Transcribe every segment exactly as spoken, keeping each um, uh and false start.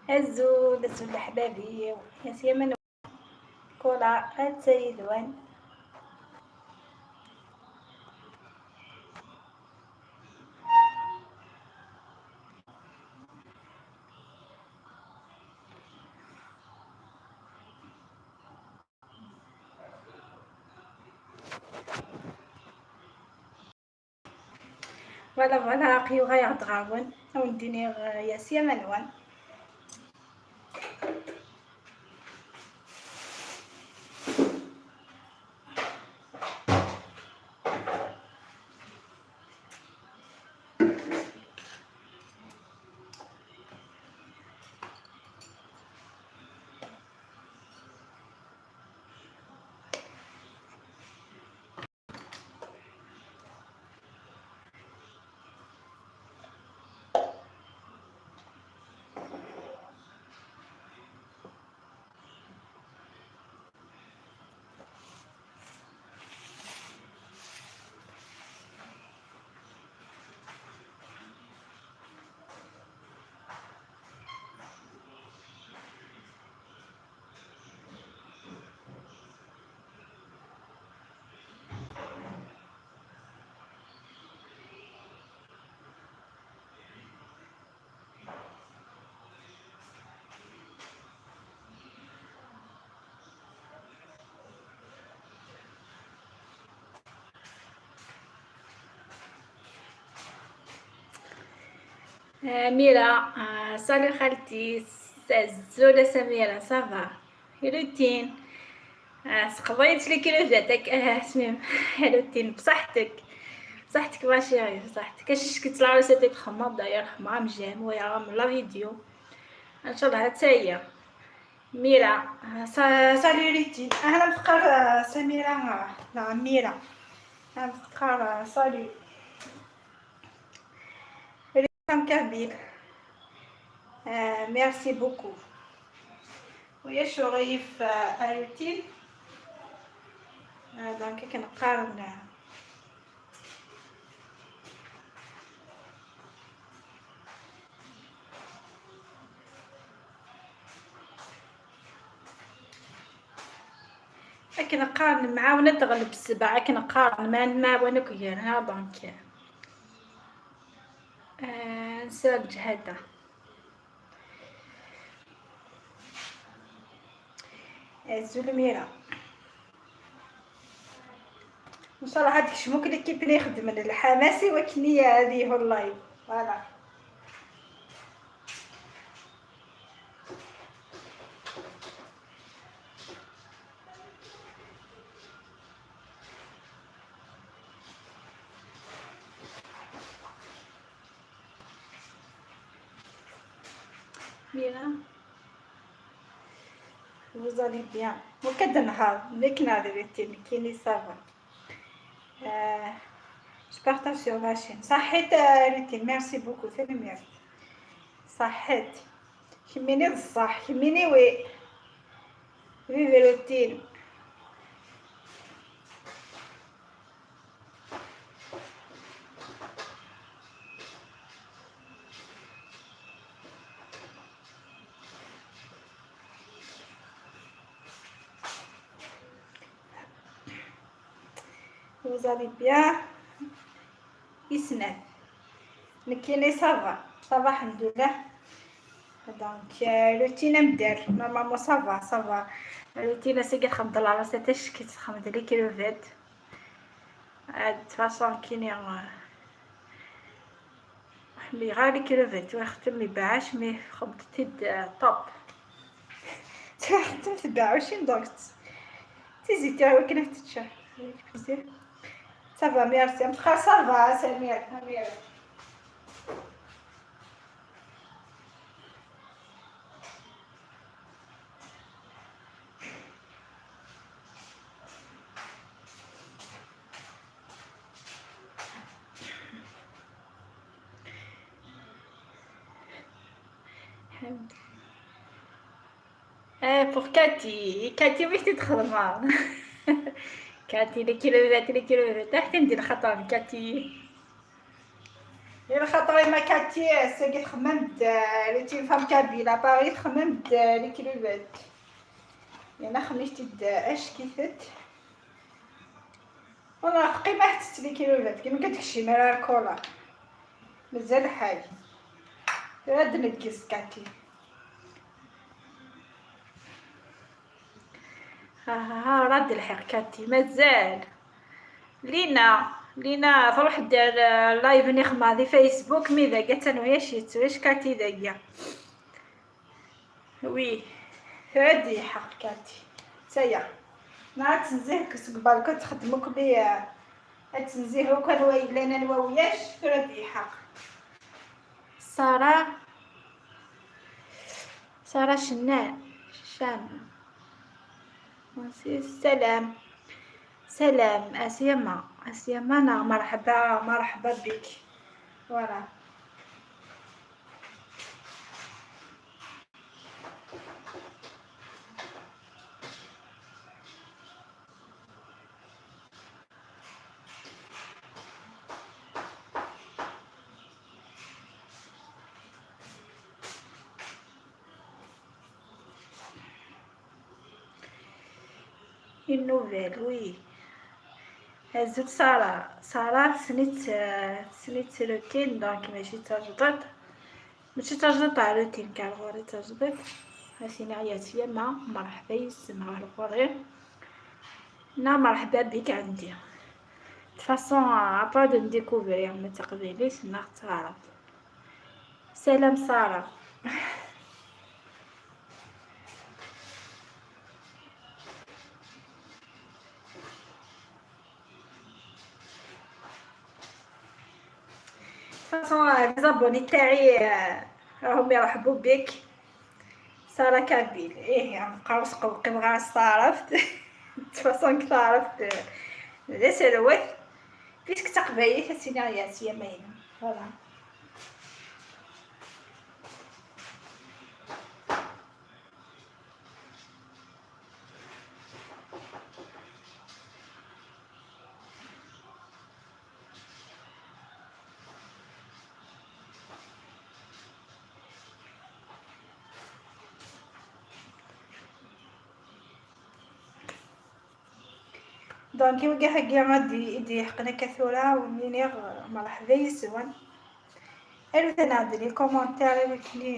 Azul, azul leḥbab-iw. Yas Yaman, Kula, atta yid-wen. Voilà, voilà, aql-i uɣaleɣ-d ɣer-wen. Ad wen-d-iniɣ, eh, Yas Yaman wan. Amira, ah, salut xalti, azul a Samira, ça va? Routine. Ah, seqḍayet les crevettes, ah, smim. Routine, بصحتك. بصحتك ma chérie, بصحتك. Acu tketleɣ la recette txemmeḍ, d'ailleurs, xemmeɣ am j'aime, ويا la vidéo. إن شاء الله حتى هي. Mira, sa-, salut Routine. أهلا بخير، آه، سميرة، آه، نعم، Mira. أهلا بخير، آه، salut. Routine Kabyle. آه، merci beaucoup. ويا شريف، آه، Routine. آه، donc كنقارن، آه، أكن قارن معاونة تغلب السبع، أكن قارن ما نماون أكو يانا، donc. آه، نسى الجهدة. آه، الزلميرة. إن شاء الله هاديك شموك اللي كيبني يخدم الحماسي وكني هذه اللايف. Voilà. Mira, vous allez bien? وكد نهار ليك نهار روتين كيني ça va. آه، je partage sur la chaîne. صحيت، آه، روتين، merci beaucoup، ثاني merci. صحيت. كميني بصح، كميني oui. Vive روتين. Vous allez bien? Isnat. Nekkini ça va. Ça va, الحمد لله. Donc, euh, روتين مدار. Normalement, ça va, ça va. روتين سيقي خمد الله راسي تشكي تخمد لي كيلوفات. هاد فاصون كيني، آه، حمي غالي كيلوفات، ويختم مي باعش، مي خمطتي د-، آه، طوب. تخدم تباع وشين donc. تيزي تاعي وكنا تتشا. Ça va, merci. أم تخا ça va، سمير، سمير. الحمد لله. آه، pour كاتي، كاتي وين تخدم؟ كاتي les crevettes، les crevettes. حتى ندير خطر كاتي. Yella xaṭer ma Cathy, ass-agi txemmem-d, euh, les petites femmes kabyles, à Paris txemmem-d, euh, les crevettes. Yella xemmem-d, euh, ackitet. Wala, teqqim ad tettett les crevettes, kima kan tekcem ara lkola. Mazal ḥay. Tura ad d-neggez Cathy. Ha, ha, ha, rad lḥiq Cathy, mazal. Lina, Lina, tṛuḥ d-, live-nni xemma di Facebook, mi dagi attan wiyac yettwic Cathy dagi. Oui, tura ad d-yeḥq Cathy. Saya. Neɣ ad tenzihe seg balkun txeddem akk mi, eh, ad tenzihe akk anwa yellan, anwa wiyac, tura ad d-yeḥq. Sarah. Sarah Cennan. Cam. Salam. Salam. Asyama. Asyama neɣ merḥba, merḥba bik. Voilà. Une nouvelle, oui. Azul Sarah. Sarah, tessen-itt, eh, tessen-itt routine, donc mačči d tajdiṭ. Mačči d tajdiṭ ɣer routine, car ɣur-i d tajdiṭ. Ad s-iniɣ yat yama, merḥba yes-m ɣer ɣur-i. Neɣ merḥba bik ɛendi. De toute façon, à part de découvrir ma d taqbaylit neɣ d taɛrabt. Salam Sarah. De toute façon, euh, les abonnés تاعي, euh, راهم يرحبوا بك. Sarah Kabyle, إيه، نبقاو سقوقي مع الصارفت. De toute façon, كتعرفت, euh, les سلوات. Puisque تقبايلي كتسيني يا سيما. Voilà. Donc, iwagi hagi ad d-, i d-yeḥqen akka tura, wen-iniɣ merḥba yes-wen. Arut-aneɣ-d les commentaires, i wakken i,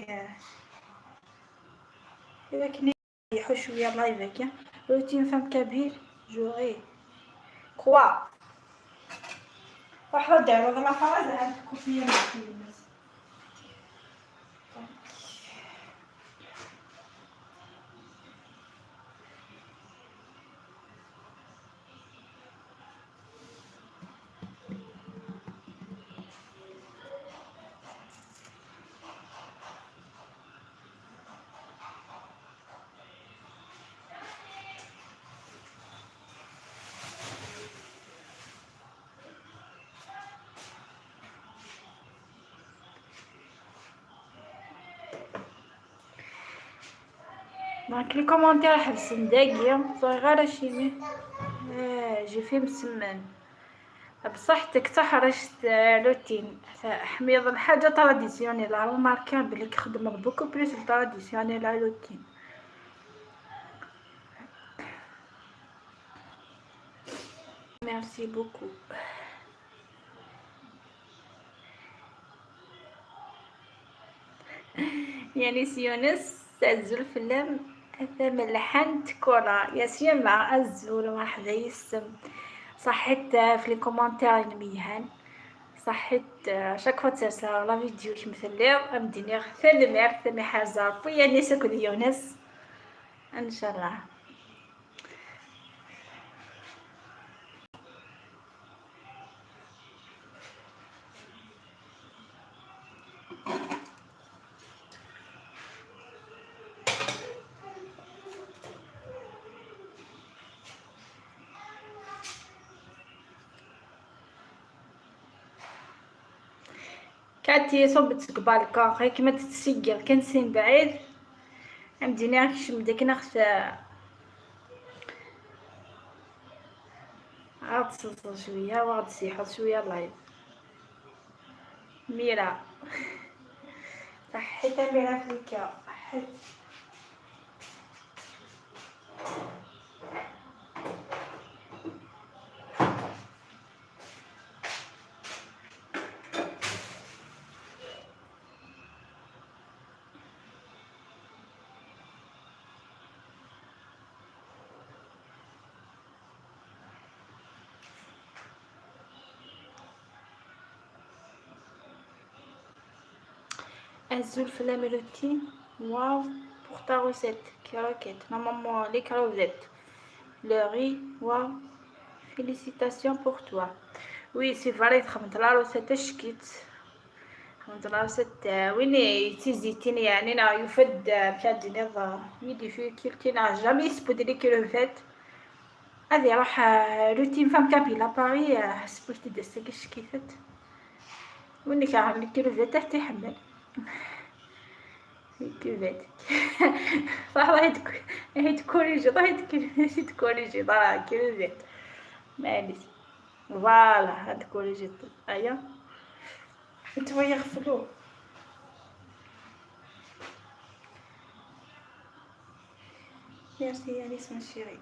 i wakken i iḥuc cwiya live-agi. Routine femme kabyle, j'aurais quoi? Ruḥ ad d-taruḍ la phrase, ad tkupiyeḍ. Donc, les commentaires ḥebsen dagi, ẓriɣ ara acimi. Ah, j'ai fait msemman. Bṣaḥ tek taḥrict, ah, routine. Ḥmiḍ lḥaǧa traditionnelle, remarquer belli txeddmeḍ beaucoup plus le traditionnel à routine. Merci beaucoup. Yanis Yunes, azul fell-am. Tamelḥant Kora, Yas Yama, azul, merḥba yes-m. Ṣaḥit, eh, ɣef les commentaires-inem yelhan. Ṣaḥit, eh, chaque fois tserseɣ la vidéo kemm telliḍ, ad m-d-iniɣ tanemmirt, tanemmirt ḥerza Ṛebbi, Yanis akked Yunes. Ncallah. Kati ṣubbet seg balkun, ɣikem ad tt-tsiggeḍ kan si mebɛid. Am d-iniɣ kcem-d akken ad ɣ-t-, ad ɣ-d-tseḍseḍ cwiya, u ad ɣ-d-tessiḥeḍ cwiya live. ميرا. صحيت ميرا فيك، صحيت. Azul fell-am Routine. Waouh, pour ta recette, croquette. Normalement, les crevettes. Le riz, waouh. Félicitations pour toi. Oui, c'est vrai, تخممت la recette شكيت. تخممت la recette, euh, وين تيزيتين يعني, نا يفد, euh, كادينيض, euh, يدي في كيلتين, jamais يسبد les crevettes. هذه راح, آه، Routine Femme Kabyle à Paris, آه، حسبت دسك شكيفت. وانك عامل كيلو فيت تحت يحمل. كيلو فيت. صح، راهي تك-، راهي تكوريجي، راهي تك-، راهي تكوريجي، راهي كيلو فيت. معليش. Voilà، هاد كوريجي. ايا. انتوا يغفلوا. Merci, Alice, ma chérie.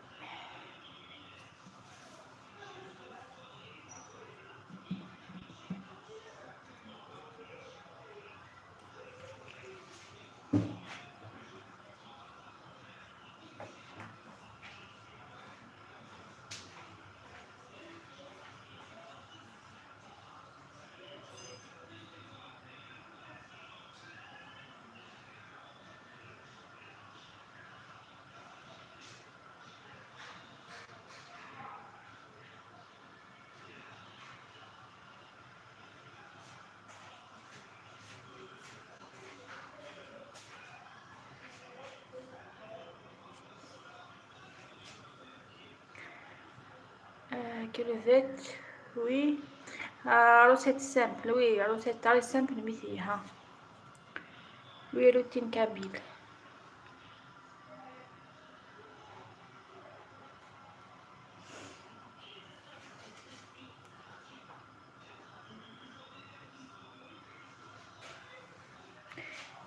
آه، كريفات، oui. آه، recette simple, oui, recette très simple, mais c'est, ها. Oui, Routine Kabyle.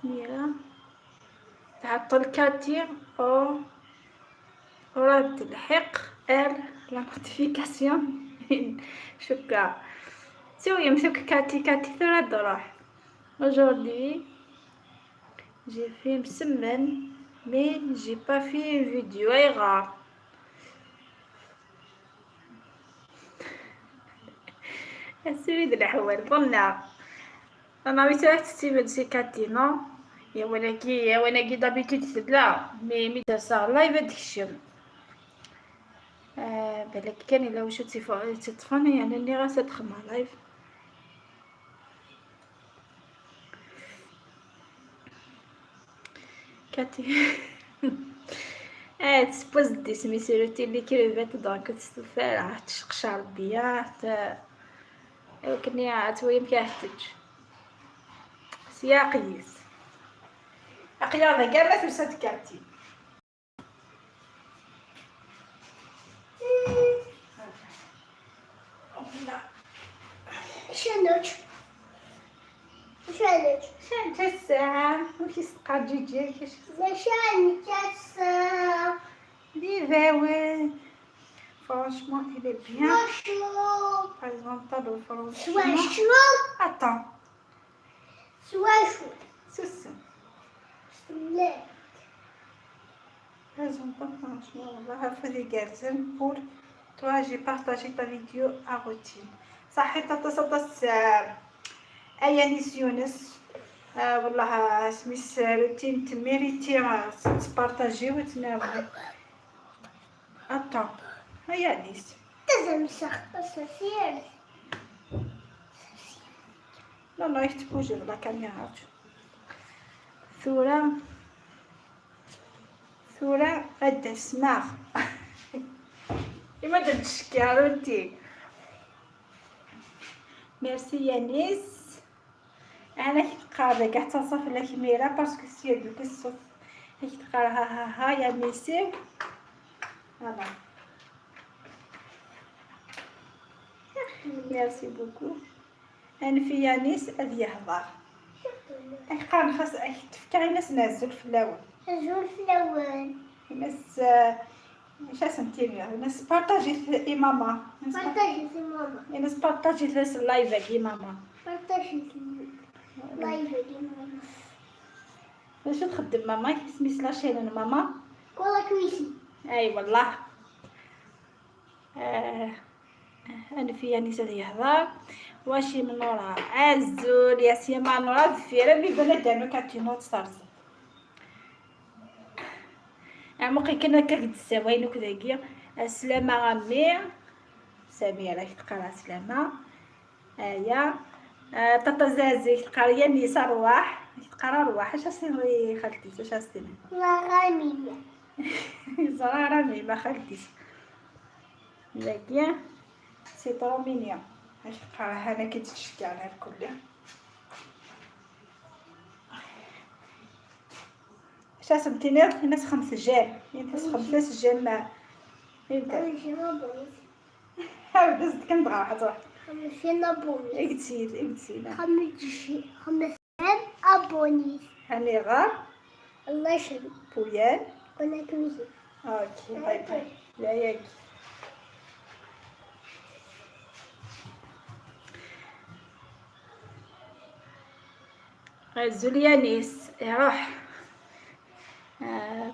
ميرا. تعطل كاتي. أو. وراه تلحق ال la notification. شكرا. سوي مسك كاتي، كاتي ثلاث دراهم. Aujourd'hui, j'ai fait مسمن, mais j'ai pas fait une vidéo. أيغار؟ سويد الأحوال ظلنا. أنا ميتوح تستيبل سي كاتي، نو؟ يا وناكي، يا وناكي d'habitude تدلا، مي، مي دار صار لايف هاد الشم. آه، بالك كان إلا وشو تيفو-، تطفاني، يعني، اللي غاسة تخمم لايف. كاتي. آه، تسبوز دي سميتو روتين لي كريفات، دونك تستوفى، راه تشقشر بيا، ت-، وكني عاد وين كيحتج. سياقيس. أقياضة كاع ما تنسى كاتي. شنوش؟ شنوش؟ شنت الساعة؟ وش يسقى جيجي؟ كيش؟ لا، شنت الساعة؟ دي فاوي. Franchement, il est bien. شوشو. Présentable, franchement. شوشو. Attends. شوشو. سوسو. لا. Présentable, franchement, والله هافو دي قارزين. Pour toi, j'ai partagé ta vidéo à Routine. صحيت، تصدس، آه، أيانيس يونس. آه، والله، آه، سميس روتين تميريتي، آه، تبارطاجي وتناوي. Attends. هيا أنيس. تزم شخص سير. لا، لا، يتبوجي la caméra. ثورة. ثورة قد اسمع. إما تمشكي يا رودي. Merci يا نيس. أنا كي تقرا كاع تصف لك ميرا parce que c'est دوك الصوت. كي تقرا ها ها ها يا ميسي. Voilà. Merci beaucoup. Anef i Yanis ad yehḍer. Ak qqaren xas ak tefka, in-as azul fell-awen. Azul fell-awen. In-as, eh, acu as-nttiniɣ? In-as partajit i mama. Partajit i mama. In-as partajit live-agi i mama. Partajit live-agi i mama. D acu txeddem mama? Isem-is la chaîne n mama? Kula Kwisi. Ay, wallah. Ah, anef i Yanis ad yehḍer. Waci m Nura? Azul, ya sima Nura, deffir, am iban ad d-rnu katinuḍ s terẓ. Amuqi kan akka k-d-ssawayen akk dagi. Aslama a mmi. Samira, k-teqqar aslama. Aya. Ah, Tata Zazi, k-teqqar Yanis, arwaḥ. K-teqqar arwaḥ. Acu as-tiniḍ i xalti-s? Acu as-tiniḍ? Ẓra Rami, ma xalti-s. Dagi, c'est trop mignon. Acu teqqar hana ki tettceggiɛ ar kulli. Acu as-tiniḍ? Ini-as xemt j'aime. Ini-as xemt j'aime. Fhimta? J'aime abonné. Hawd, as-d kan dɣa, ḥader. Xemt j'aime abonné. Egd sid, egd sid. Xemt j'aime, xemt j'aime abonné. Aniɣer? الله يسلمك. Puyan. Kula Kwisi. Ok, bye bye. Layagi. Azul Yanis, iruḥ. Ah.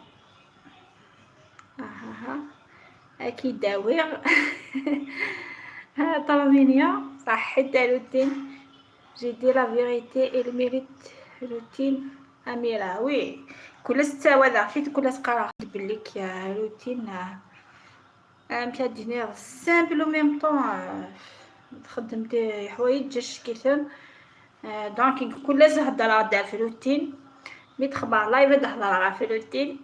Ahaha. Ad k-id-awiɣ. Ha, Tarminya, صحيت a Routine. J'ai dit la vérité, il mérite Routine. Amira, oui. Kul ass ttawaleɣ-t-id, kul ass qqareɣ-t-id belli k-, Routine, ah, amek ad d-iniɣ, simple, en même temps, ah, txeddem des ḥwayeǧ ǧǧac-iten. Ah, donc, kul ass heddreɣ-d ɣef Routine. Mi txemmeɣ live ad d-hedreɣ ɣef Routine.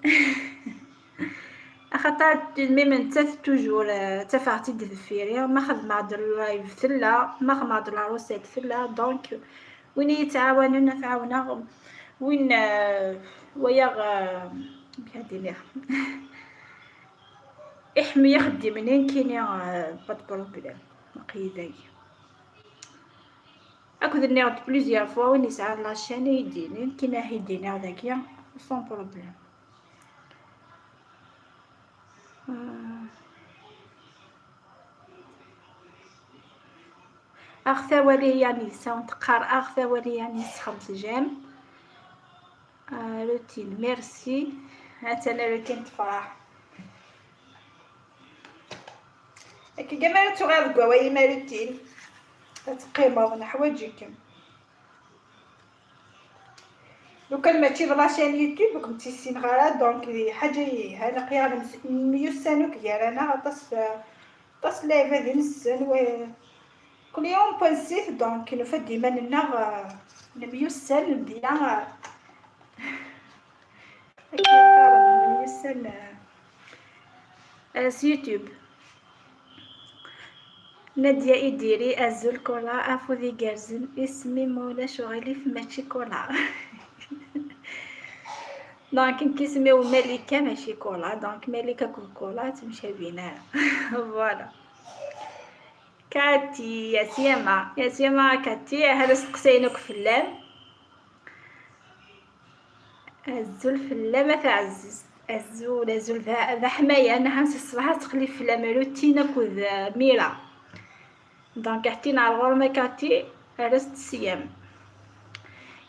Axaṭer même nettat toujours, ah, ttafeɣ-tt-id deffir-i. Ma xedmeɣ-d live tella, ma xedmeɣ-d la recette tella. Donc, win i yi-ttɛawanen ad t-ɛawneɣ, win, ah, wayeɣ, ah, amek ad d-iniɣ, iḥemmel ixeddimen nekkini, ah, pas de problème, aql-i dagi. Akked nniɣ-d plusieurs fois, win yesɛan la chaîne i yi-d-yini, nekkini ad yi-d-iniɣ dagi, sans problème. Ah. Aɣ-t awal i Yanis, awen teqqar aɣ-t awal i Yanis, xemt j'aime. Ah, Routine, merci. Ha-tt-an Routine tefreḥ. Akka, gamma ara tuɣal deg wawal-im a Routine. Ad teqqimeḍ, neḥwaǧ-ikem. Lukan mačči d la chaîne YouTube ur kem-ssineɣ ara, donc d lḥaǧa yelhan, aql-aɣ nems-, nemyussan akk gar-aneɣ aṭas, aṭas n lɛibad i nessen, wa-, kul yawm point six, donc nufa-d iman-nneɣ, euh, nemyussan, nebda, euh, akken qqaren, nemyussan, euh, euh, s YouTube. Nadia Idiri, azul Kola, afud igerrzen, isem-im ma ulac uɣilif mačči Kola. Donc, nekk isem-iw Malika, mačči Kola. Donc, Malika akked Kola ttemcabin ara. Voilà. Kati, Yasima, Yasima, Kati, hal asteqsayen akk fell-am. Azul fell-am a taɛzizt. Azul, azul, d a-, d aḥmayan, ahan si ṣṣbeḥ ad teqli fell-am Routine akked, eh, Mira. Donc, ḥtin ar ɣur-m a Kati, ar as-d-siyam.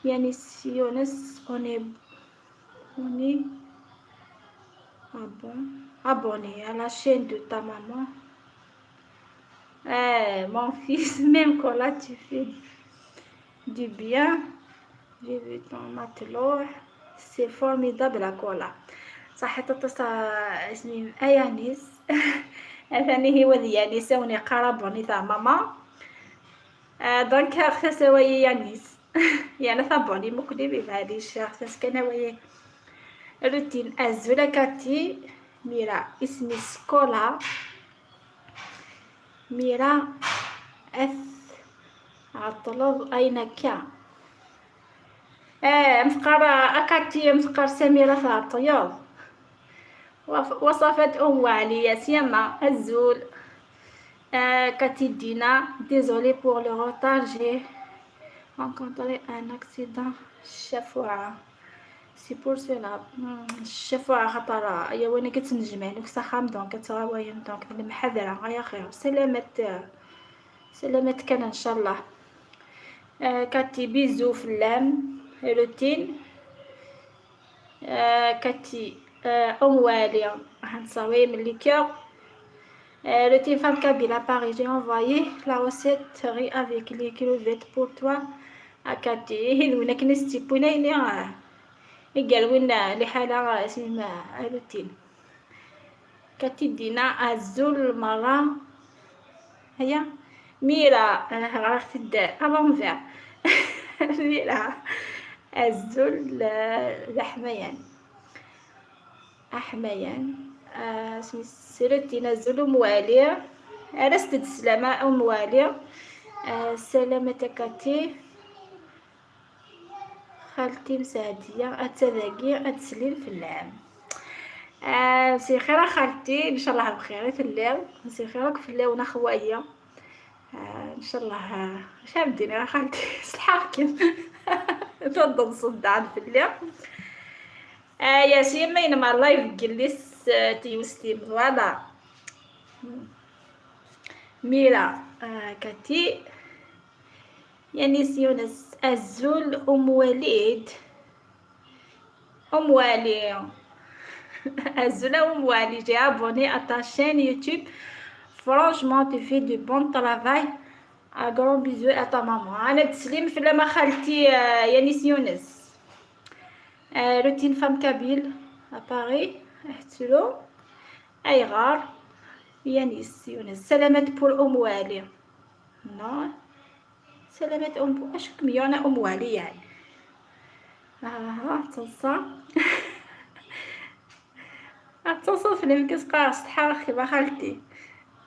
Yanis Yunes, on est, on est abon-, abonné à la chaîne de ta maman. Eh, mon fils, même quand là, tu fais du bien. J'ai vu ton matelot. C'est formidable, la Kola. صحيت اتصل اسمي ايانيس. اثاني هي وذي يانيس وني قرب وني ثا ماما. آه، donc اختا سوايا يانيس. يعني ثابوني مكلي بمعليش اختا سكنا وي. Routine. Azul a Kati. Mira, isem-is Kola. Mira, ad tɛeṭṭleḍ ayen akka. Eh, am teqqar a Kati, am teqqar Samira tɛeṭṭleḍ. Waf-, Waṣafat Umm Ɛli, Yasima, azul. Eh, Kati Dina, désolé pour le retard, j'ai Rencontrer un accident, ccafeɛ. C'est pour cela. Hmm, ccafeɛ, xaṭer aya win akka ttnejmaɛen akk s axxam, donc ad ttɣawayen, donc d lemḥadra ay axir. Salamat, salamat kan, ncallah. Euh, Cathy, bisous fell-am. Routine. Euh, Cathy, euh, Omwali, Hansawi, Melika. Euh, Routine femme kabyle à Paris, j'ai envoyé la recette riz avec les crevettes pour toi à Cathy. Ihi d win akken i s-tt-iwwin ayen i, euh, i yerwin, euh, liḥala, euh, s yemma, euh, Routine. Cathy Dina, azul merra. Aya. Mira, euh, ɣriɣ-t-id à l'envers. Mira, azul, euh, d aḥmayan. Aḥmayan. Euh, isem-is Routine, azul Umwali. Err-as-d sslam a Umwali. Euh, salamat a Cathy. Xalti Msɛdiya, atta dagi, ad teslim fell-am. Ah, msixir a xalti, ncallah bxir i telliḍ. Msixir akk fell-awen a xwaya. Ah, ncallah, ah, acu ara m-d-iniɣ a xalti, selḥaɣ-kem. Tuddeḍ ṣeddan fell-i. Ah, Yasin, ma yenma live n yelli-s, ah, tiwestim, voilà. Mira, ah, Cathy. Yanis Younes, azul Umwali. Umwali. Azul a Umwali, j'ai abonné à ta chaîne YouTube. Franchement, tu fais du bon travail. Un grand bisou à ta maman. Ad teslim fell-am a xalti, euh, Yanis Younes. Euh, Routine femme kabyle à Paris. Ḥettlu. Ayɣer? Yanis Younes. Salamat pour Umwali. Non. Salamat Umwali, acu kem-yuɣen a Umwali yeɛni? Ah, d taḍsa. Ah, d taḍsa fell-am kan, qqareɣ setḥaɣ-kem a xalti.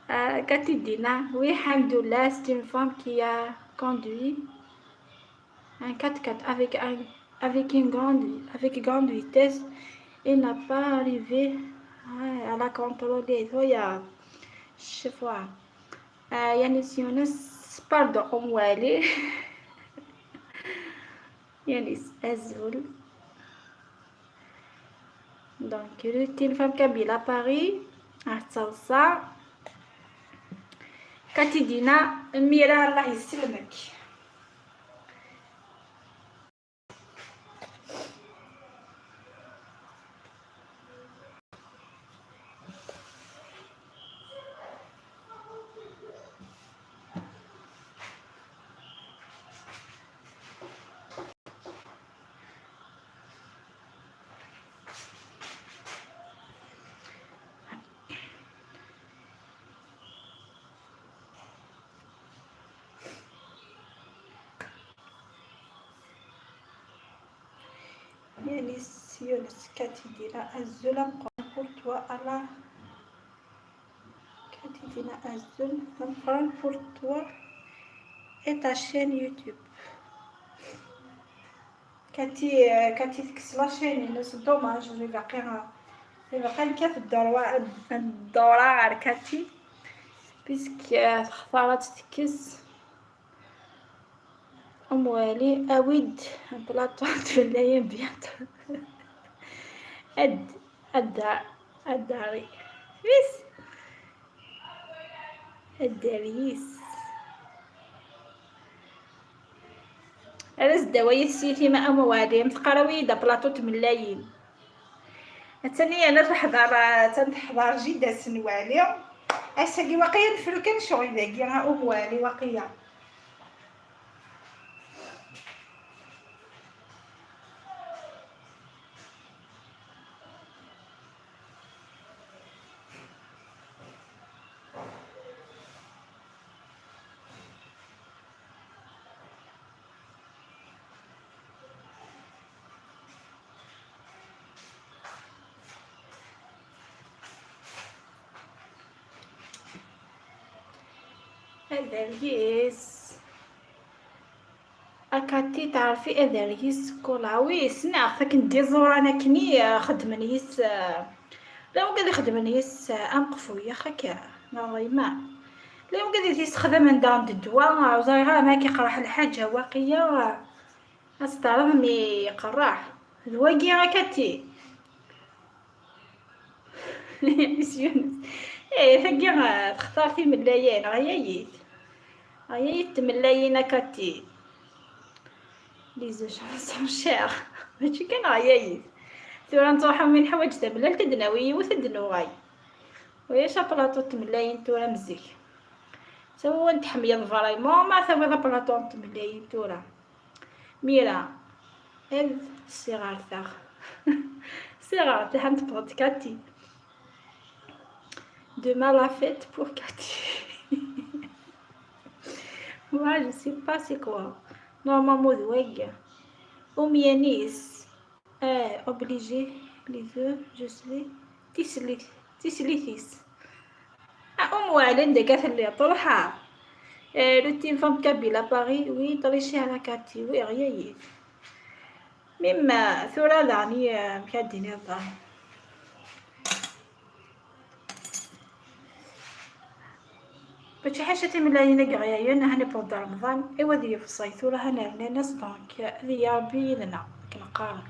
Ah, Cathy Dina, oui, alhamdoulilah, c'est une femme qui a conduit un quatre-quatre avec un, avec une grande, avec grande vitesse. Il n'a pas arrivé, ah, à la contrôler. Regarde, je vois. Ah, Yanis Younes, pardon, Umwali. Yanis, azul. Donc, Routine femme kabyle à Paris. Ah, d taḍsa. Cathy Dina, Mira, Allah yesselmek. Yanis Younes, Cathy Dina, azul ameqqran pour toi, Allah. Cathy Dina, azul ameqqran pour toi et ta chaîne YouTube. Cathy, euh, Cathy tekkes la chaîne-ines, c'est dommage, dɣi baqi, dɣi baqi nekkat ddura, ddura ɣer Cathy, puisque, euh, textar ad tt-tekkes. Umwali, awi-d un plateau de tfellayin bientôt. Ad, ad, ad dari. Fis. Ad dari yis. Ad as-d-away s yitima a Umwali, am teqqar awi-d un plateau de tfellayin. Attan yerna teḥḍer, attan teḥḍer jida-s n Wali. Ass-agi waqila nefru kan ccɣel dagi, a Umwali, waqila. Adergis. A Cathy, teɛrefi adergis kula. Wi, ssneɣ-t akken d iẓuran akkenni, eh, xeddmen yis, eh, llan wigad ixeddmen yis, eh, ameqfu, yax akka, neɣ yemma. Llan wigad i t-yessexdamen daɣen d ddwa, ur ẓriɣ ara ma ad k-iqerreḥ lḥaǧa, waqila ad s-teɛreḍ mi iqerreḥ. D wagi akka ti. Miss Yunus. Eh, tagi, eh, textar timellayin, ɣyayit. Ɣyayit tmellayin akka ti. Les échanges sont chers. Mačči kan ɣyayit. Tura nttruḥ mi neḥwaǧ tamellalt, ad d-nawi yiwet, ad d-nuɣal. Ulac aplaṭu n tmellayin tura am zik. Tawi win tḥemmleḍ vraiment, ma tawiḍ aplaṭu n tmellayin tura. Mira, ad siɣerteɣ. Siɣerteɣ, ad teffɣeḍ Cathy. Demain la fête pour Cathy. Moi, je sais pas c'est quoi. Normalement, d wagi. Umyanis. Eh, obligé, les œufs, je suis. Tislit, tislit-is. Ah, Umm Wali, anda akka telliḍ? Truḥeḍ. Eh, le team femme kabyle à Paris, oui, ṭrici à la Cathy, oui, ɣyayit. Même, euh, tura daɣen, eh, amek ad d-tiniḍ daɣen. Mačči ḥaca timellalin-agi ɣyayen, hani pour Remḍan, iwa ad yefṣay tura, hani rnan-as, donc, ad yili Rebbi yid-neɣ, akken qqaren.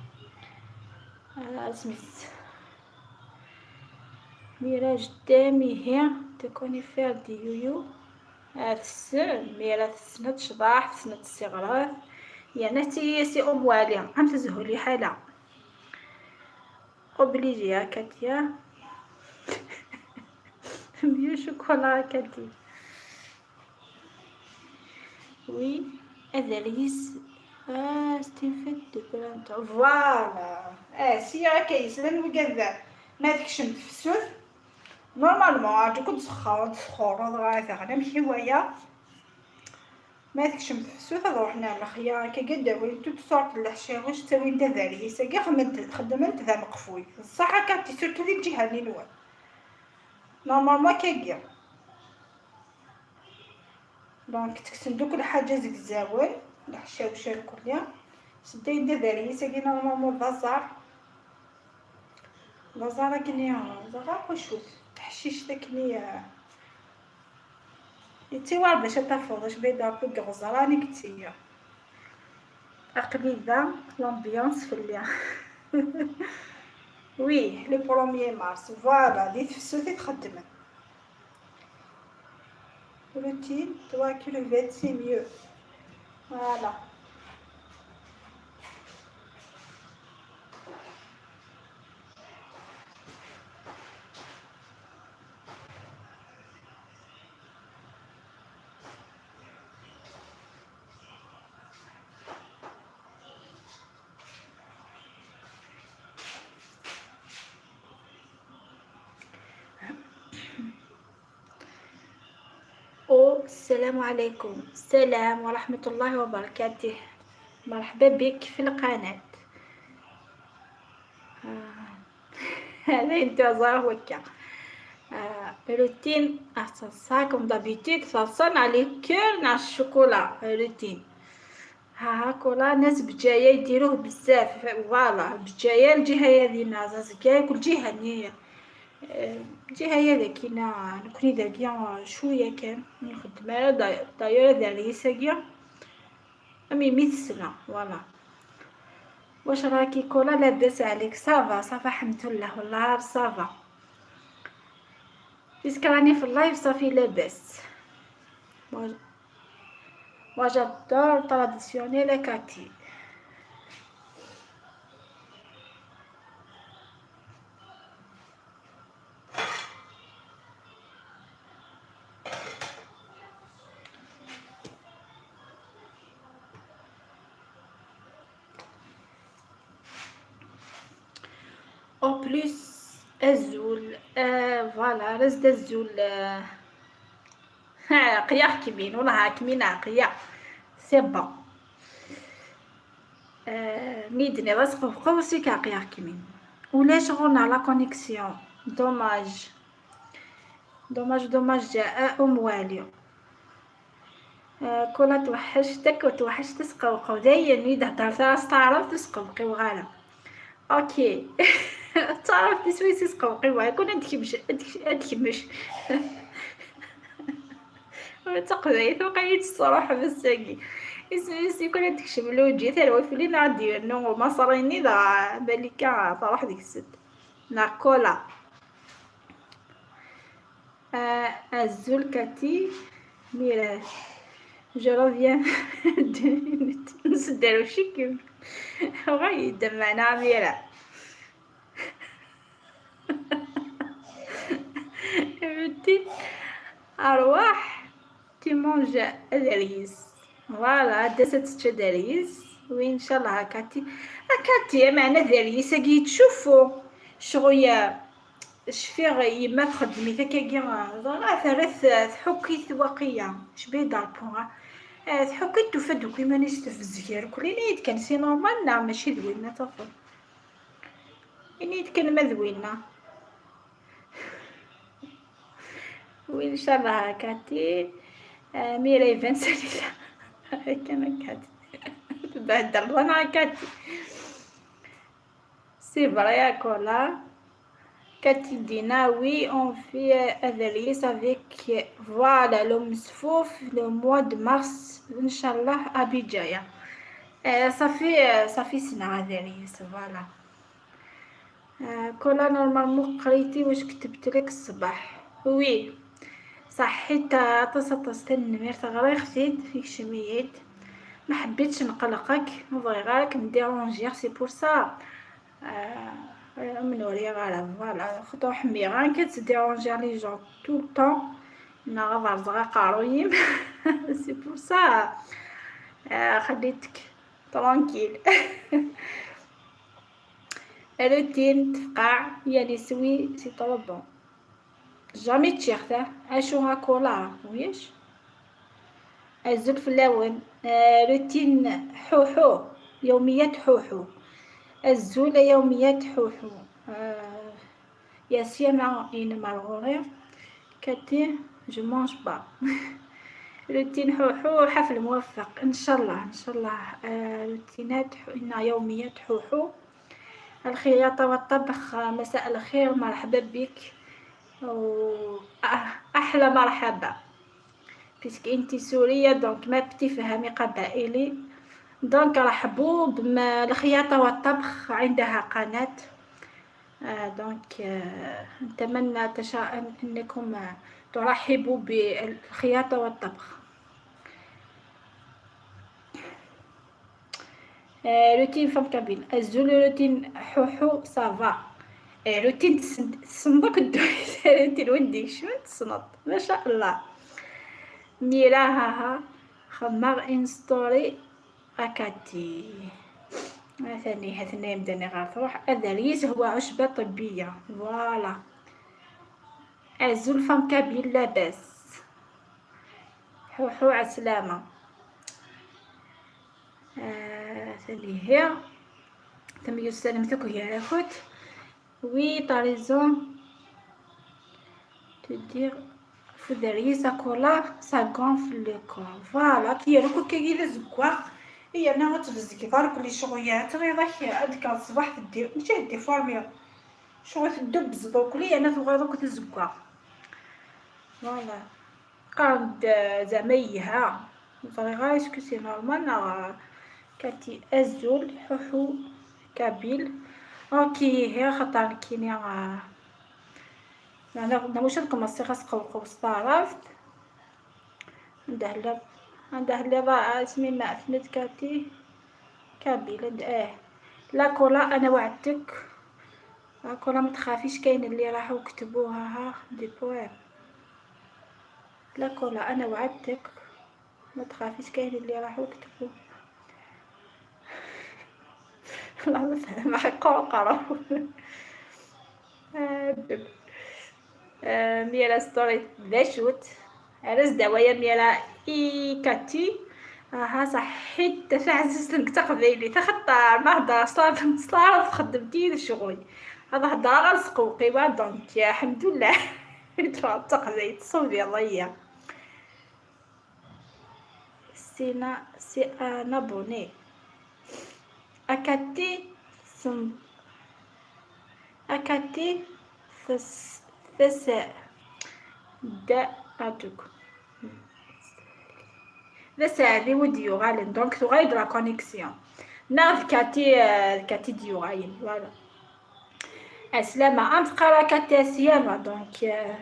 Ah, asmi-s. Mira, je t'aime, ihi, tu connais faire des youyou. Ah, tessen, Mira tessen ad tecḍeḥ, tessen ad tessiɣret. Yerna d tiyisi Umm Wali, am tezhu liḥala. Obligé, ah, Katia. Mieux chocolat, ah, Katia. Oui, ad yis. Ah, c'est une fête de printemps. Voilà. Eh, si akka yeslan wigad, ma tekcem tefsut. Normalement, ɛad kud sxuṛ, sxuṛ, dɣa daɣen amek i waya. Ma tekcem tefsut, ad ruḥen ar lexyar, akka ad d-awin toutes sortes n leḥciwec, ttawin-d aderyis-agi, xedment, xeddment d ameqfuy. D ṣṣeḥ akka, surtout di lǧiha-nni-nwen. Normalement, akkagi. Donc, tekksem-d akk lḥaǧa zegzawen, leḥcawca lkulli. Seddayen-d aderyis-agi, normalement, d aẓar. D aẓar akken i, ẓer akk acu-t, teḥcict akken i, yettewɛer d acu ad tafeḍ, acu bayda Rebbi deg uɣeẓran i yettiyya. Aql-i da, l'ambiance fell-i. Oui, le premier mars, voilà, di tefsut i txeddmem. Routine, trois kilomètres, c'est mieux. Voilà. السلام عليكم. السلام ورحمة الله وبركاته. مرحبا بك في القناة. آه. هذا انت زاهوكا. آه، روتين، آه، ça, ça, comme d'habitude, ça, ça, نتاع الكور، نتاع الشوكولا، روتين. ها، ها، كولا ناس بجاية يديروه بزاف، voilà، بجاية الجهة هذه، ناس بجاية كل جهة نية. آه، الجهة هذه كاينة، نكوني داكيا شوية كان، نخدم على دا-، دايرة ديال العيساقية. أمي مي تسنى، voilà. واش راكي كولا؟ لاباس عليك؟ Ça va، ça va، الحمد لله، والله ça va. Parce que راني في اللايف صافي لاباس. Moi, moi j'adore traditionnel à Cathy. En plus, azul, euh, voilà, reste azul, euh, ها، عقيا حكمين، والله حاكمين عقيا. C'est bon. آه، ميدني راسق وقوسي كعقيا حكمين. ولاش غونا la connexion. Dommage. Dommage، dommage، جاء أم والي. آه، كولا توحشتك وتوحشت سقوقو. دايما إذا هضرت راه استعرضت سقوقي وغالا. أوكي. تعرف تسوي سقوقي وغالا. كون أدكمش، أدك-، أدكمش. D taqbaylit, waqila i tt-tesruḥem ass-agi. Isem-is i kul ad tekcem lewǧi, terwa fell-i neɣ ad d-yernu umaṣri-nni, dɣa Malika truḥ deg-sent. Neɣ Kola. Ah, azul Cathy, Mireille. Je reviens de nseddaruc-ikem. Ɣay-d meɛna Mireille. Beddil. Arwaḥ. Tu manges aderyis. Voilà, d ass ad tečč aderyis. Oui, ncallah a Cathy. A Cathy, meɛna aderyis-agi yettcuffu. Ccɣel, cfiɣ yemma txeddem-it akkagi, dɣa terra-t, tḥukk-it waqila. Cbi darpun, ah. Eh, tḥukk-it, tufa-d akk iman-is tebzeg irkelli. Ini-yi-d kan, c'est normal neɣ mačči d winna tafeḍ? Ini-yi-d kan ma d winna. Oui, ncallah a Cathy. Ah, Mireille iban sani kan a Cathy. Tbehder, voilà a Cathy. C'est vrai, a Kola. Cathy Dina, oui, on fait, euh, aderyis avec, euh, voilà, le mesfouf, le mois de mars, ncallah, à Béjaïa. Euh, ça fait, euh, ça fait sna aderyis, voilà. Euh, Kola, normalement, قريتي واش كتبت لك الصباح. Oui. صحيت aṭas, aṭas, tanemmirt, ɣriɣ-t-id, ikcem-iyi-d. ما حبيتش نقلقك، ما بغيغ راك نديرونجيغ، c'est pour ça. آه، ما نوريغ راه، voilà، خاطر حميغ كتديرونجي les gens tout le temps. نغض رزغ قارويم. C'est pour ça. آه، خليتك tranquille. روتين تفقع، يعني سوي c'est trop bon. Jamais تشيخ ذا. اشو ها كولا، ويش؟ أزول فلاون. آه، روتين حوحو، يوميات حوحو. أزول يوميات حوحو. آه، يا سيما إن مرغوري. Cathy، je mange pas. روتين حوحو، حفل موفق إن شاء الله، إن شاء الله. آه، روتينات حو-، إن يوميات حوحو. الخياطة والطبخ، آه، مساء الخير، مرحبا بك. و-، آه، أحلى مرحبا. Puisque انتي سورية، donc ما بتفهمي قبائلي. Donc رحبوا بم-، الخياطة والطبخ، عندها قناة. آه، donc، آه، نتمنى تشا-، أن-، أنكم، آه، ترحبوا بالخياطة والطبخ. آه، روتين فام كابيل. أزول روتين حوحو، ça va. آه، روتين تسن-، تصندوك الدوية. روتين ودي، شو تصنط؟ ما شاء الله. ميرا، ها ها. خمار انستوري أكاتي. ثاني، ها ثاني يبدا نغار تروح. أذريز هو عشبة طبية. Voilà. أزول فام كابيل لاباس. حوحو عسلامة. آه، ثاني هي. ثم يسلم ثكو هي راكوت. Oui, t'as raison. تدير فدريسة كولا ça gonfle le corps. Voilà، كي راكو كي إلا زكواغ. إي أنا غتبزكي دار كل شغل، يا تري راك هاديك الصباح تدير، ماشي هدي فورمير. شغل تدوب بزدو كلي، أنا تبغى دوك تزكواغ. Voilà. قاعد زعما يها. زريغا، est-ce que c'est normal؟ نغ كاتي أزول حوحو كابيل. أوكي، هي خطر كيني، آه، أنا، أنا مش هنكمل الصيغة سقوقو استعرفت. عنده لا، عنده لا بقى اسمي ما عرفت كاتي كابيل، عند-، آه. لا كولا، أنا وعدتك. لا كولا، ما تخافيش، كاين اللي راحوا كتبوها، ها، des poèmes. لا كولا، أنا وعدتك. ما تخافيش، كاين اللي راحوا كتبوا. الله مسهل، ما حقوق راهو. آه، آه، ميرا ستوري ذا شوت. عرس دوايا ميرا إي كاتي. اها صحيت، تفعزز لك تقبيلي، تخطى ما هضر صار، صار خدمتي الشغل. هذا هضر غير سقوقي، وا دونك، الحمد لله. تقبيلي، تصوبي الله. سينا، c'est un abonné. أكاتي سم-، أكاتي ثس-، ثس-، دا أتوك. d aseɛdi wi d-yuɣalen, donc tuɣal-d la connexion. Neɣ d Kati, euh, d Kati d-yuɣalen, voilà. Aslama, am teqqar-ak Kati Asyama, donc, euh,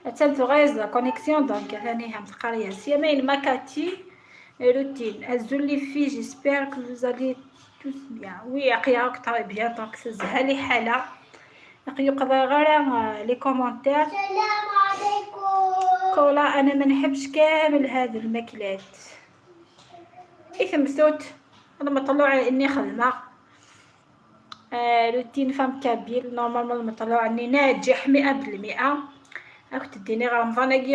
attan tuɣal-d la connexion, donc, atan ihi am teqqar-as Asyama, yenna Kati, routine. Azul les filles, j'espère que vous allez tous bien. Oui, aql-aɣ akk très bien, donc tezha liḥala. Aql-i ur qḍiɛeɣ ara, euh, les commentaires. Salam alaikum. Kola, ana ma nḥebbes kamel had lmaklat. I temtut, lmeṭluɛ inni xedmeɣ. Euh, routine femme kabyle, normalement lmeṭluɛ-nni naǧiḥ mi'a bil mi'a. Ad kent-d-iniɣ Remḍan-agi,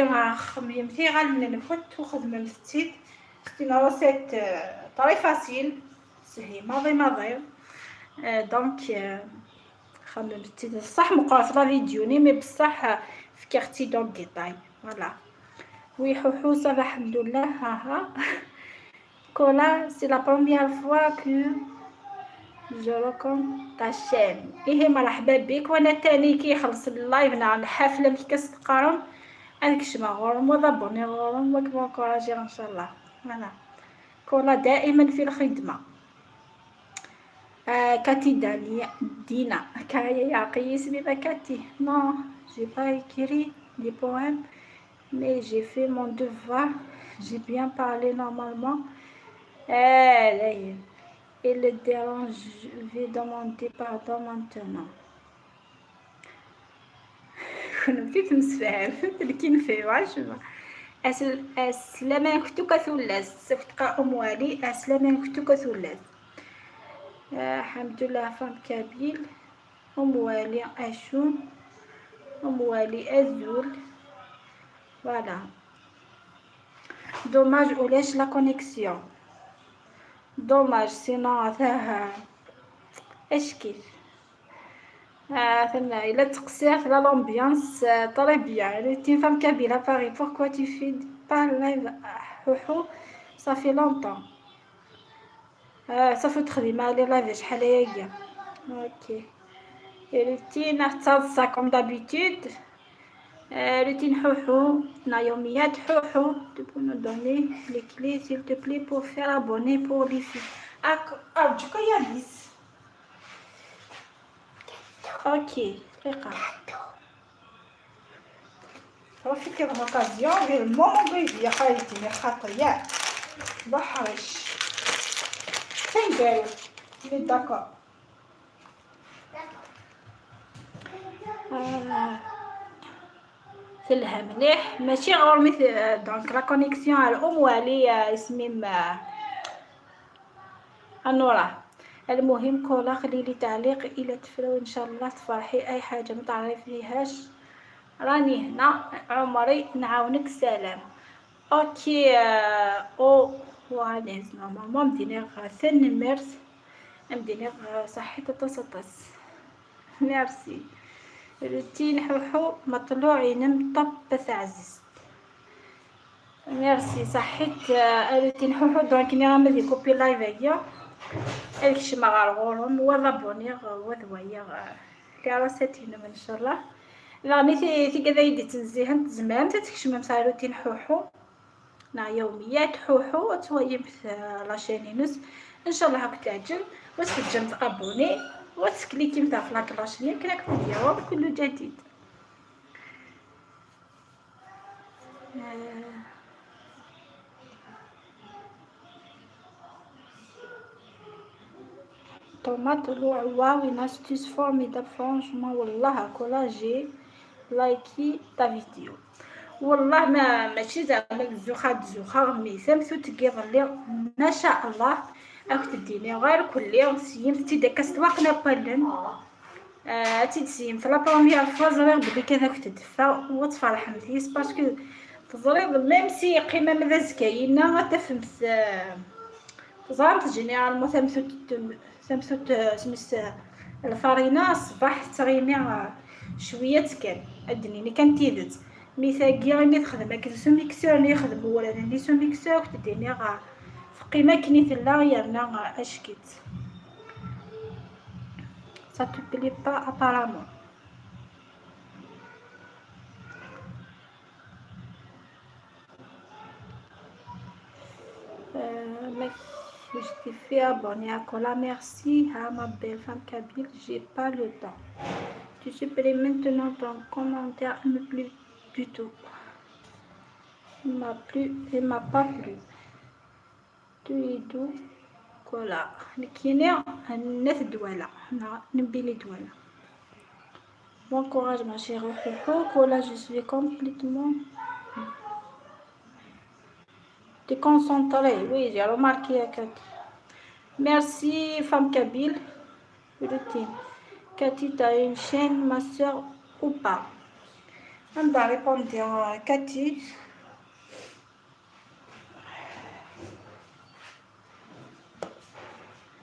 xemmemt iɣallen-nkent u xedmemt-tt-id. C'est une recette, euh, très facile. Teshel maḍi maḍi. Euh, donc, euh, xemmemt-tt-id. Ṣṣeḥ meqqret la vidéo-nni, mais bṣaḥ, euh, fkiɣ-tt-id en détail. Voilà. Oui, Ḥuḥu, ça va, alḥemdulillah, ha, ha. Kola, c'est la première fois que je rencontre ta chaîne. Ihi, merḥba bik, wa netta-ni ki ixelleṣ live neɣ lḥafla, amek i as-teqqarem, ad kecmeɣ ɣur-m, wa ad abonniɣ ɣur-m, wa ad kem-encouragiɣ, ncallah. Voilà. Kola دائما في الخدمة. Euh, Kati Dani, Dina. Kaya, yeɛreq-iyi isem-im a Kati. Non, j'ai pas écrit des poèmes, mais j'ai fait mon devoir. J'ai bien parlé normalement. Eh, là, il est dérange, je vais demander pardon maintenant. Kennemti temsefhamemt, nekki nefhem acemma. Asl-, aslama-nkent akk a tullas, s-, teqqar Umm Wali, aslama-nkent akk a tullas. Ah, alḥemdulillah, femme kabyle. Umm Wali, acu? Umm Wali, azul. Voilà. Dommage ulac la connexion. Dommage, sinon, ata, ackit. Ah, tama, ila teqsirt, la l'ambiance, euh, très bien. Routine femme kabyle à Paris, pourquoi tu fais pas live, ah, Ḥuḥu? Ça fait longtemps. Ah, ça fait très mal, les lives, شحال هي. Ok. Routine, ça, comme d'habitude. Euh, routine Ḥuḥu, Naomi, Ḥuḥu, tu peux nous donner les clés, s'il te plaît, pour faire abonner pour les filles. Ah, ah, du coup, il y a dix. Ok, دقيقة. Profitez de l'occasion, غير المومون بيبي يا خالتي، يا خاطر، يا بحرش. فين داروا؟ Mais d'accord. آه. تلها مليح، ماشي غير مثل، آه، donc la connexion على الأم وعلي، آه، اسمي ما، أنورا. المهم كولا خلي لي تعليق إلا تفراو إن شاء الله تفرحي، أي حاجة ما تعرفيهاش راني هنا، عمري نعاونك. سلام. Ok, euh, oh, وعليز normalement مدينة غاثن ميرث. مدينة غا صحيت تصطس. Merci. Routine Ḥuḥu مطلوع ينم طب تعزيز. Merci، صحيت، آه، routine Ḥuḥu، donc ني غامد يكوبي لايف هيا. الكشمة غار غورم، وضبوني غ-، وذويا غ-، كراسات هنا إن شاء الله. لا، ني تي، تي كذا يدي تنزيهن، تزمرم، تتكشمم سا routine Ḥuḥu. نا يوميات حوحو، تويمت لاشين ينس. إن شاء الله هاك تعجب، وتجم تابوني، وتكليكي متاع فلاك لاشين، يمكن راك تديروا كل جديد. آه. Tomate, waouh, une astuce formidable, franchement, والله كولا j'ai liké ta vidéo. والله ما، ماشي زعما الزوخة تزوخة، mais ثمثو تقيض لي، ما شاء الله. أكت الديني غير كلي سيم تيدا كاستواقنا بالن. آه، تيد سيم في la première fois زرير بلي كذا كنت دفا وتفرح مزيس parce que تزرير même si قيمة ماذا زكاينا تفهمت، آه، زعما généralement ثمثو تت-، ثمثو ت-، سميس، آه، الفارينة الصباح تغيني، آه، شوية كان الدنيا كان تيدت. Mais ثاقي راني تخدم هاك سو ميكسور، راني يخدم ولا راني سو ميكسور، كنت ديني غا في قيمة كني تلا يرنا غا أشكيت. Ça te plaît pas apparemment. Je t'ai fait abonner à Kola. Merci, hein, ma belle femme kabyle. J'ai pas le temps. Tu supprimes maintenant ton commentaire, il me plaît du tout. Il m'a plu, il m'a pas plu. Tuidu Kola. Nekini n At Dwala. Na, n Bili Dwala. Bon courage, ma chère Kola, je suis complètement déconcentrée. Oui, j'ai remarqué, Cathy. Merci, femme kabyle. Routine. Cathy, t'as une chaîne, ma sœur, ou pas? On va répondre, euh, Cathy.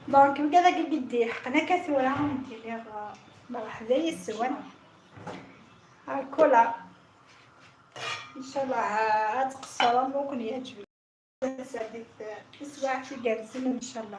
Donc, وكذا قدي حقنا كثورة ندير مرحبا يسوان. هاكولا. إن شاء الله، آه، تقصر ممكن يعجبك. سعدت، آه، اسبوع في جالسين إن شاء الله.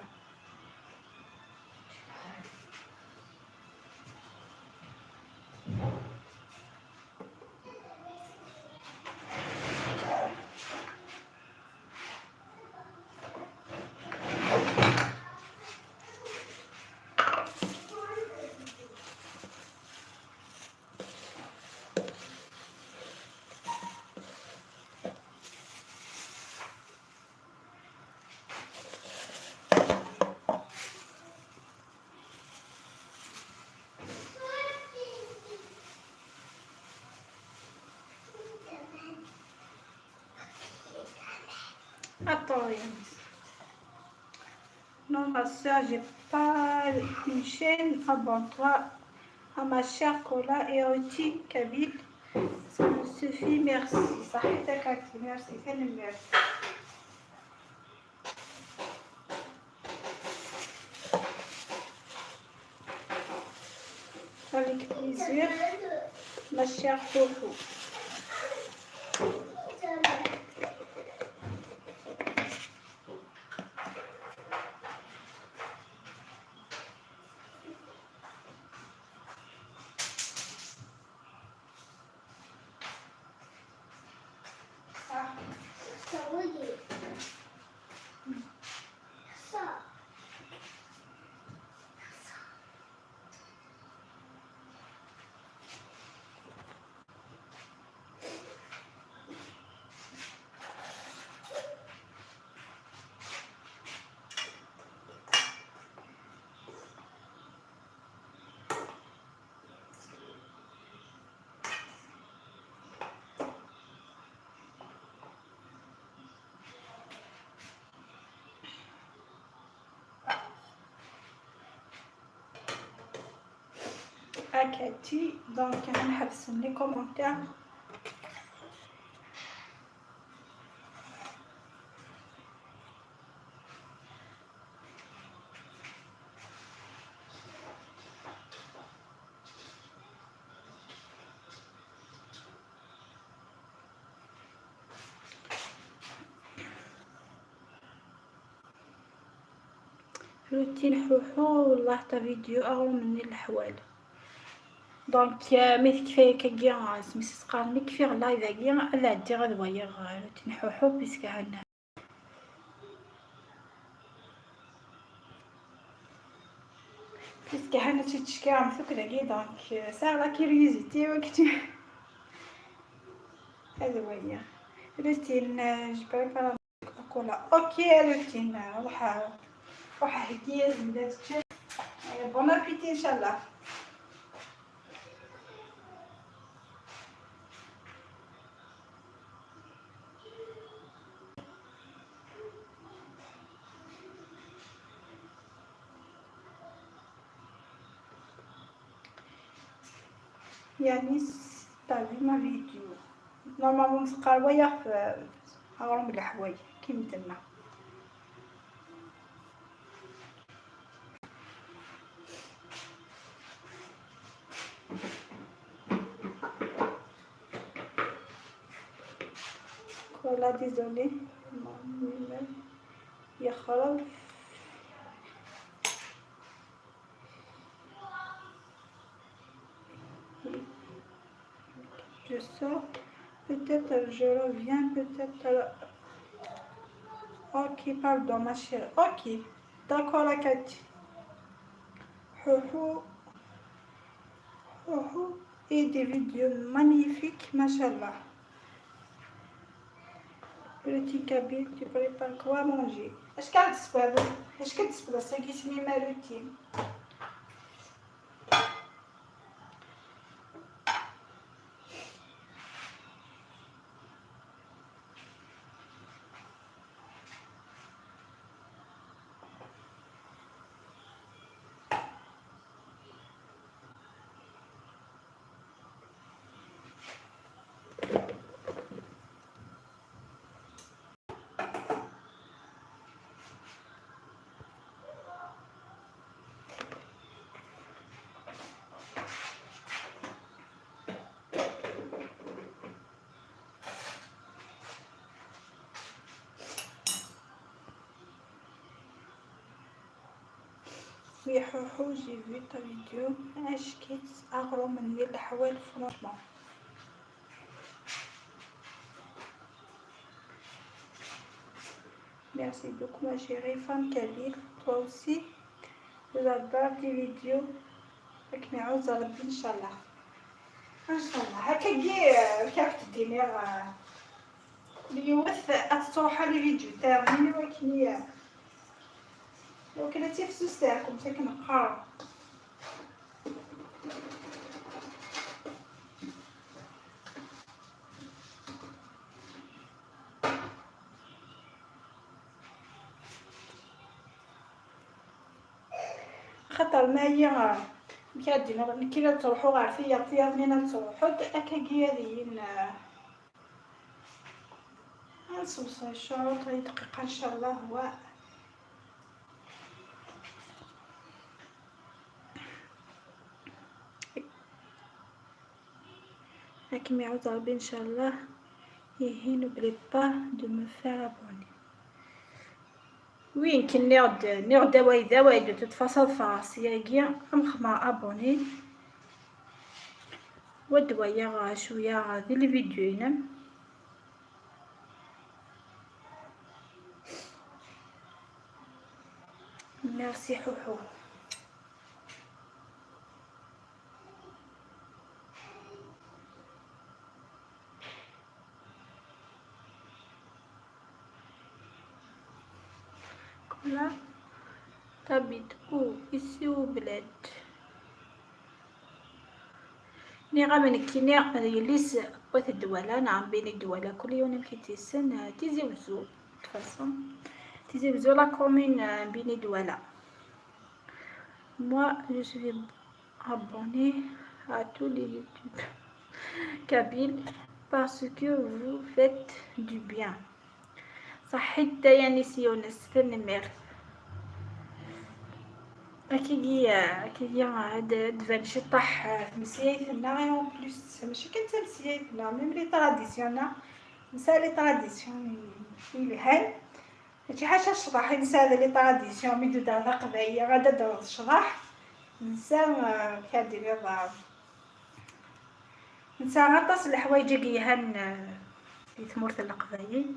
Attends, Yanis. Non, ma sœur, j'ai pas une chaîne. Abonne-toi à ma chère Kola et Ruti Kabyle. Ça me suffit, merci. صحيتك أختي، merci, c'est le meilleur. Avec plaisir, ma chère Chouchou. هكا تي، donc هنحبس les commentaires. Routine Chouchou, والله ta vidéo أغرم من الحوال. Donc, آه، مي تكفي كاكيا، آه، سميتو تقارن، مي كفي لايف كاكيا، هذا عندي غير دواير، آه، Routine Chouchou، parce que هنا. Parce que هنا تيتشكي عم ثوك داكي، donc، آه، ça la curiosité وقتي. هذا هو هي. Routine، آه، je prépare. كولا. اوكي، روتين، روح، روح هديه زينات. بون ابيتي ان شاء الله. يعني ستافي ما فيديو. نورمالمون مسقار ويا في، في غروم الحوايج كيما تما. Voilà, désolé. يخرب. Je sors. Peut-être je reviens, peut-être. Ok, pardon, ma chérie. Ok, d'accord, la Cathy. Houhou. Houhou. Et des vidéos magnifiques, machallah. Routine kabyle, tu prépares quoi à manger? Est-ce qu'elle dispose? Est-ce qu'elle dispose? C'est qui, c'est ma routine. Oui, Houhou, j'ai vu ta vidéo. Ackit aɣrum-nni leḥwal, franchement. Merci beaucoup, ma chérie, femme kabyle. Toi aussi, j'adore tes vidéos. Ad kem-iɛuzz Rebbi, ncallah. Ncallah. Akka-yi, euh, كيف تديني, euh, اليوث أتروح على فيديو تاعي، ولكن هي، ولكن تيفسوس تاعكم، تاكن قار. خاطر ما هي، كي غادي نغ-، كي غتروحو غير في ياطيا منين غتروحو، د-، أكاكي هذه ين-، غنسوسو الشروط غير دقيقة إن شاء الله. هو راكم يعود ربي إن شاء الله. يهين، n'oublie pas de me faire abonner. وين كي نيغد، نيغد دواي دواي دو توت فاصون فرنسية كي أم خما أبوني. ودوايا شوية دي لي فيديو ينم. Merci حوحو. كولا تابيت او اسيو بلاد. نيغا من كيني يليس بوث الدوالة، نعم، بين الدوالة كل يوم كي تيسن تيزي وزو. تفاصيل تيزي وزو لا كومين بين الدوالة. Moi, je suis abonnée à tous les YouTube kabyles parce que vous faites du bien. صحيت يا نيس يونس، تنميرت. أكيد، أكيد هاد تبان شي طاح في مسيايتنا، اون بليس ماشي كان تمسيايتنا، ميم لي طراديسيون، نسا لي طراديسيون يلهان. ماشي حاجة الشطح، نسا هذا لي طراديسيون، مي دودا هذا قبايلية، غادا دور الشطح. نسا، آه، كادير يضعف. نسا غطاس الحوايج يهان، آه، في ثمورة القبايل.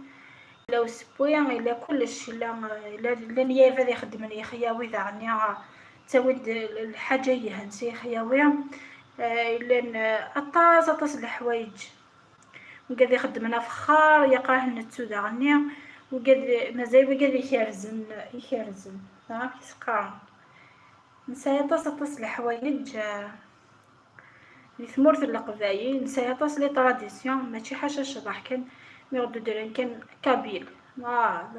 إلا وسبوية، إلا كلش، إلا، إلا، إلا نيافة اللي يخدم لي خياوي ذا عني، آه، تاود الحاجة يهان سي خياوي. آه، إلا ن-، أطاس، أطاس الحوايج. وقاعد يخدم هنا فخار، يقراه النتو داغني، وقاعد مازال وقاعد يكرزن، يكرزن، ها كيسقارن. نساي طاس طاس الحوايج، آه، في ثمورة القبايل، نساي طاس لي طراديسيون، ماشي حاجة شبح كان، مي غدو درين كان كابيل. آه،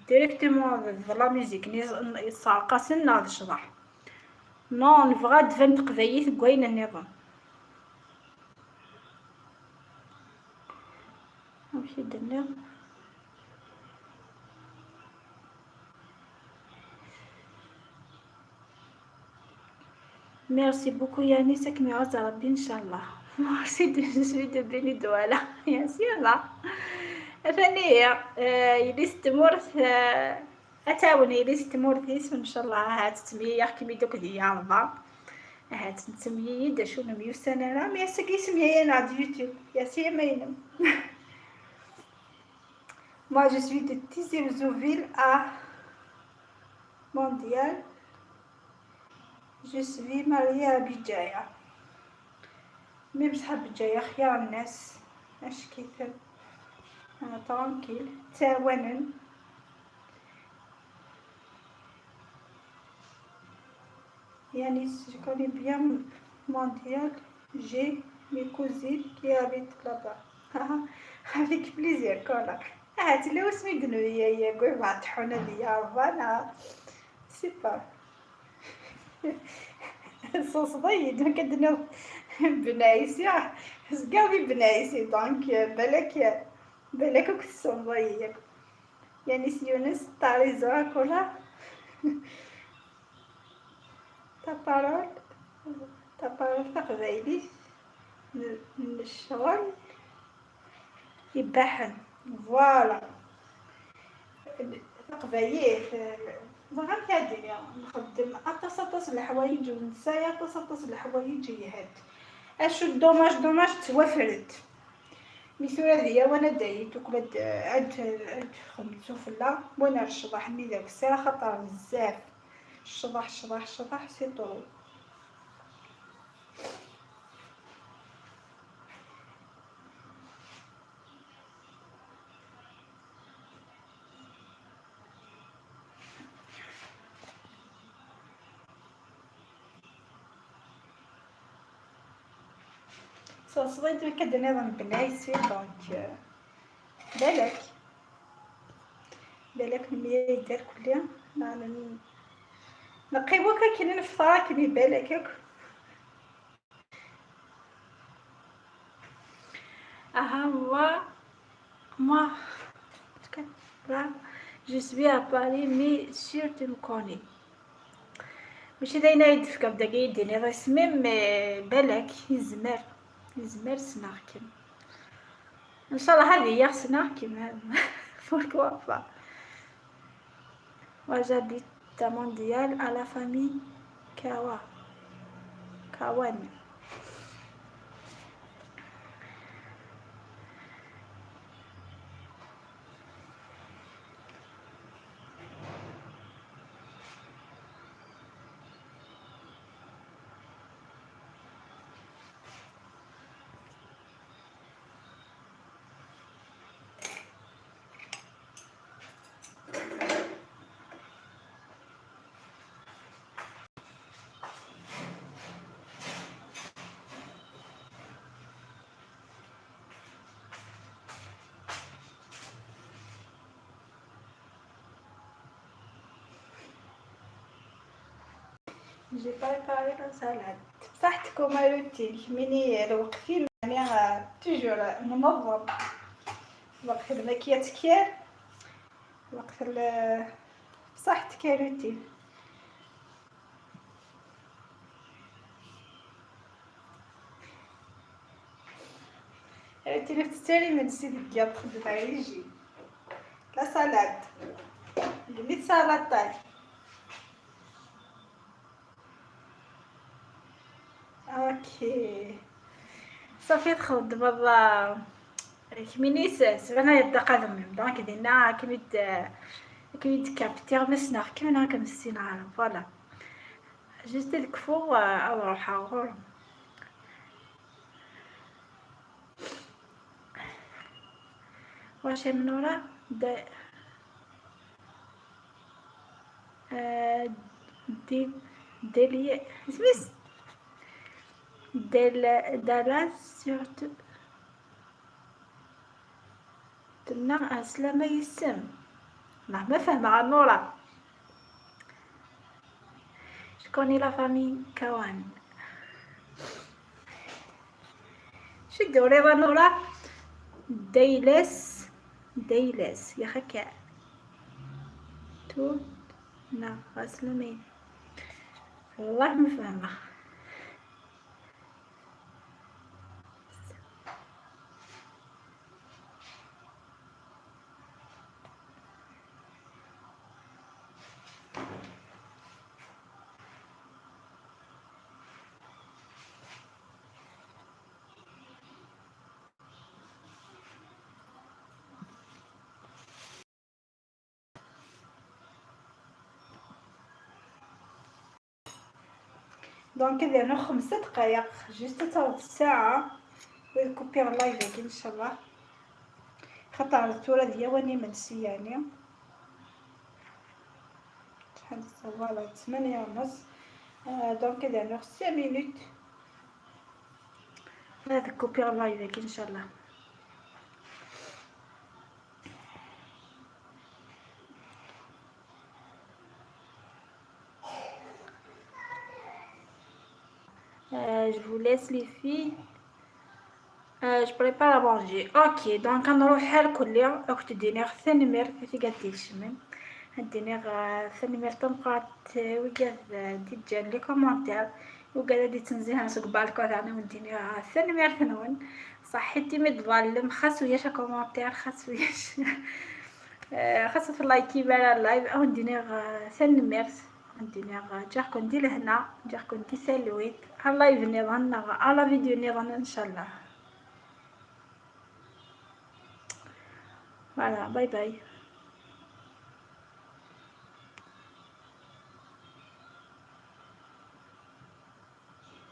ديريكتومون لا ميوزيك، ني-، يسرقاسن ناض شبح. نو، نبغى تبان تقبايل كوين النظام. ماشي دنيا. Merci beaucoup يا نيسا، كمي عز ربي إن شاء الله. Merci de, je suis de Béni Douala. يا سي الله. ثانية، آه، يلي ستمورث، آه، أتاون يلي ستمورث يسم إن شاء الله. هات تمية يا كمي دوك ديال الله. هات نسميي دا شو نميو سنة لا، مي سكي سميي أنا على اليوتيوب. يا سي ما ينم. Moi, je suis de Tizi Ouzou ville à Mondial. Je suis mariée à Bidjaya. Mais بصح بجاية خيار الناس. اش كيفهم؟ انا tranquille. تعاونن. يعني je connais bien Mondial. J'ai mes cousines qui habitent là-bas. Avec plaisir, كولا. هاتي لو اسمي دنوية يا قوي بعد حونا ليا ربانا. C'est pas. Sensḍa-yi-d, ma k-d-nniɣ Bnaysi, zgiɣ di Bnaysi, donc, euh, balak, balak akk tessenḍ-iyi yakk. Yanis Yunes, t'as raison, كولا. Ta parole, ta parole taqbaylit n, n ccɣel. Ibaḥen. Voilà. Taqbaylit, eh, ẓer amek ad d-iniɣ, nxeddem aṭas, aṭas n leḥwayeǧ, ur nesɛi aṭas, aṭas n leḥwayeǧ yelhan. Acu dommage, dommage, ttwafrent. Mi tura d yawan ad d-ayit, tuklad, ad, ad xemmetu fell-a, win ar ccḍeḥ-nni d akessar, axaṭer bezzaf. Ccḍeḥ, ccḍeḥ, ccḍeḥ, c'est trop. Sɣesɣen-d akka d-nniḍen Bnaysi, donc, euh, balak. Balak nemyayed irkelli. Neɣ n-, neqqim akk akken nefṭer akken i balak akk. Aha, moi, moi, là, je suis à Paris, mais sûr tu me connais. Mačči d ayen ay d-tefkeḍ dagi i d-tiniḍ isem-im, mais balak yezmer, yezmer ssneɣ-kem. Ncallah ad iyi-ssneɣ-kem. Pourquoi pas? Moi, j'habite à Mondial, à la famille Kawa. Kawan. J'ai préparé la salade. بصحتكم روتين، كميني الوقت يعني، آه، toujours منظم. وقت الماكية تكير، وقت ال-، بصحتك روتين. روتين في التالي من سيدي ديال تخدم على يجي. La salade. Le salade. اوكي. صافي، دخلت برا. كمينيس سبعنا يدق هذا ميم. دونك دينا كميت، كميت كابتير مسنا كمينا كمسينا. فوالا. جيست الكفو، آه، أروح أغور. واش من ورا؟ د-، آه، دي-، ديلي-، اسميس؟ ديل-، دالا سيرتو. تنا عسلامة يسم. ما، ما فهمها نورا. شكون la famille كوان؟ شدو رضا نورا. ديلس، ديلس يا خكا. تو، نا، غسلمي. والله ما فاهمة. Donc ad rnuɣ xemsa dqayeq, juste ad taweḍ ssaɛa, ad kupiɣ live-agi ncallah, xaṭer tura d lawan imensi yeɛni. Acḥal i ssawaleɣ? Ttmanya u nneṣ. Ah, donc ad rnuɣ cinq minutes, ad kupiɣ live-agi ncallah. Euh, je vous laisse les filles. Euh, je prépare à manger. Ok, donc ad nruḥ ar kulli. Ad kent-d-iniɣ tanemmirt i tigad d-ikecmen. Ad d-iniɣ, euh, tanemmirt tameqqrant, euh, wigad, euh, d-iǧǧan les commentaires. Wigad ad d-ittnezzihen seg balcon, ad wen-d-iniɣ, euh, tanemmirt-nwen. Ṣaḥit imi d-tḍallem, xas ulac commentaire, xas ulac. Eh, xas ur tlaykim ara live, ad wen-d-iniɣ, eh, tanemmirt. Ad wen-d-iniɣ, eh, ǧǧiɣ-ken di lehna, ǧǧiɣ-ken di talwit. Ar live nniḍen neɣ ar la vidéo nniḍen, ncallah. Voilà, bye bye.